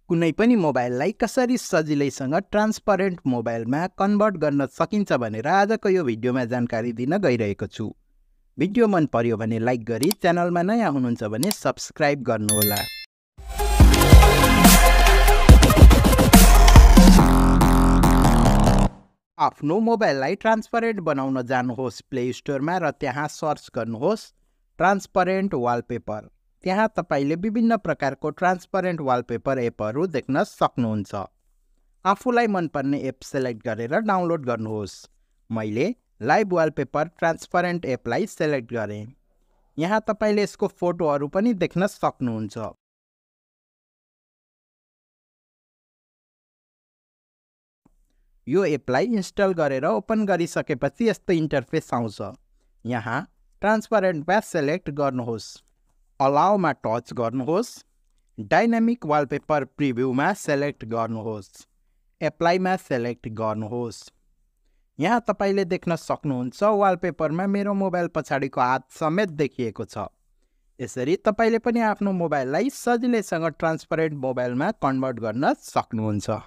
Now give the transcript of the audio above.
कुनै पनि मोबाइललाई कसरी सजिलैसँग ट्रान्सपरेन्ट मोबाइलमा कन्भर्ट गर्न सकिन्छ भनेर आजको यो भिडियोमा जानकारी दिन गइरहेको छु। भिडियो मन पर्यो भने लाइक गरी च्यानलमा नयाँ हुनुहुन्छ भने सब्स्क्राइब गर्नुहोला। आफ्नो मोबाइललाई ट्रान्सपरेन्ट बनाउन जानुहोस् प्ले स्टोरमा र त्यहाँ सर्च गर्नुहोस् ट्रान्सपरेन्ट वालपेपर। त्यहाँ तपाईले विभिन्न प्रकारको ट्रान्सपरेन्ट वालपेपर एपहरू देख्न सक्नुहुन्छ। आफूलाई मनपर्ने एप सेलेक्ट गरेर डाउनलोड गर्नुहोस्। मैले लाइभ वालपेपर ट्रान्सपरेन्ट एपलाई सेलेक्ट गरेँ। यहाँ तपाईले यसको फोटोहरू पनि देख्न सक्नुहुन्छ। यो एपलाई इन्स्टल गरेर ओपन गरिसकेपछि यस्तो इन्टरफेस आउँछ। यहाँ ट्रान्सपरेन्टमा सेलेक्ट गर्नुहोस्। अलाउमा टच गर्नुहोस्। डाइनामिक वालपेपर प्रिभ्यूमा सेलेक्ट गर्नुहोस्। एप्लाईमा सेलेक्ट गर्नुहोस्। यहाँ तपाईले देख्न सक्नुहुन्छ वालपेपरमा मेरो मोबाइल पछाडिको हात समेत देखिएको छ। यसरी तपाईले पनि आफ्नो मोबाइललाई सजिलैसँग ट्रान्सपरेन्ट मोबाइलमा कन्भर्ट गर्न सक्नुहुन्छ।